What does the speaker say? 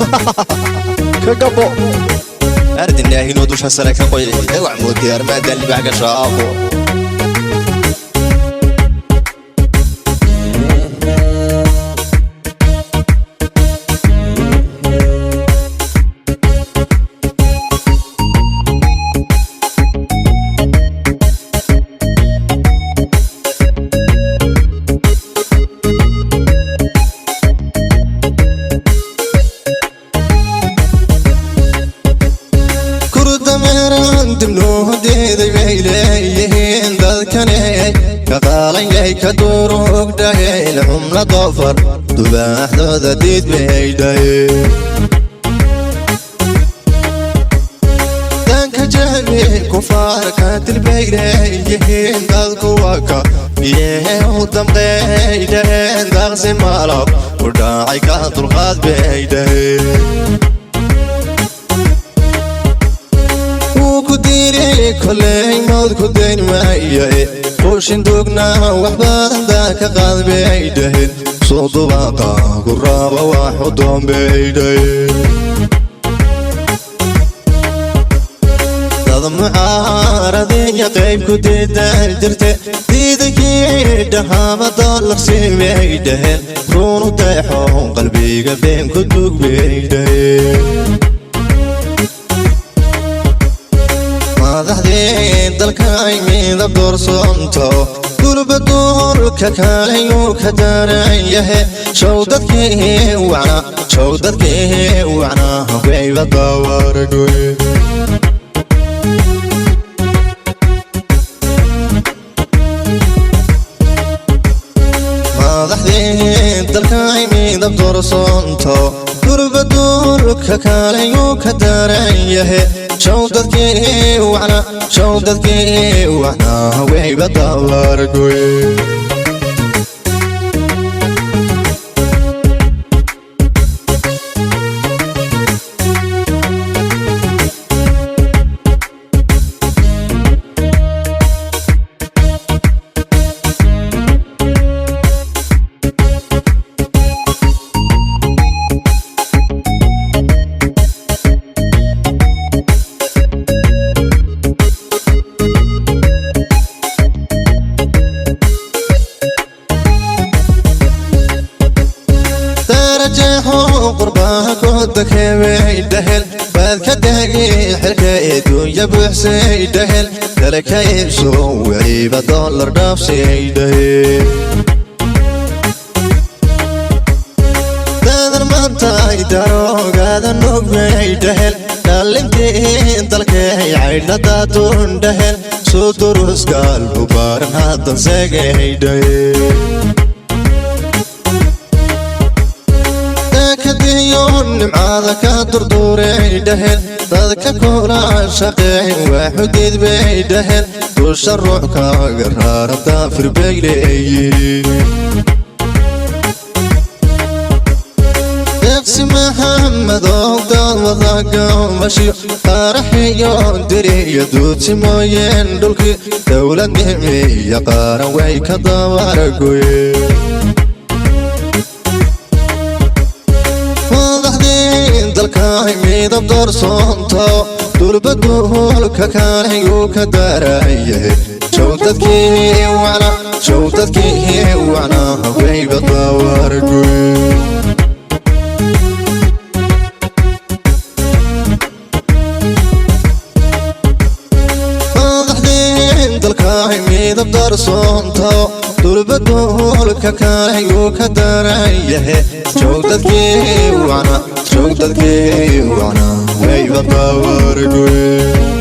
Ka gabo. Ardinaahinoo dusha sare ka qoyay ewac moodiyar maadaan libax gashaafo. Kurdameeran dibnuudeeday bay leeyihiin dadkani, ka qaalan yahay ka durugdhaheen xumla doofar dubaaxdooda diid bay dhaheen. Danka jahli kufaarka dilbay leeyihiin dadku, waka biyehe u damqey dhaheen, daqsi malab u dhaacay ka dulqaad bay dhaheen. Wuu ku diilay koley mawd ku dayn maayae, qushin dugna wax badan daa ka qaad bay dhaheen, soo dubaaqa ku raaba wax u doon bay dhaheen. Dad mucaaradenya qayb ku diidan jirte, diidankii dhahaama doolar siibay dhaheen, runu deexo qalbiga been ku dug bay dhaheen. Madaxdii dalka ay midab doorsoonto, gurba duurka kalayuu ka daran yahe, show dadkii wacna, show dadkii wacna wayba dawargoy. Madaxdii dalka ay midab doorsoonto, gurba duurka kalayuu ka daran yahe, show dadkii wacna, show dadkii wacna wayba dawargoy. Darajeexo qurbaha ku dakeebay dhahel, baad ka dagi xilka adduunya buuxsay dhahel, dale ka iibso weliba dollar dhaafsay dhahel. Dadan maanta ay daroogaada nugbay dhahel, dhalintii dalkay caydhada dun dhahel, soo durusgaal bubaaran haddan seegay dhahel. Kadiyo nimcada ka durduuray dhahel, dadka kula shaqeyn waa xudiid bay dhahel, dusha ruux kaaga raaran daafir bay leeyihiin. Deeqsi Maxamedow dad wadaga mashiyo qaraxiyo diriyo duudsi mooyeen, dhulkii dowlad nimiya qaaran way ka dabaragoyeen. Madaxdii dalka ay midab doorsoonto, dulba duulka kalayuu ka daran yahay, show dadkii wacna, show dadkii wacna wayba dawargoy. Madaxdii dalka ay midab doorsoonto, dulba duulka kalayuu ka daran yahay, show dadkii wacna, show dadkii wacna wayba dawargoy.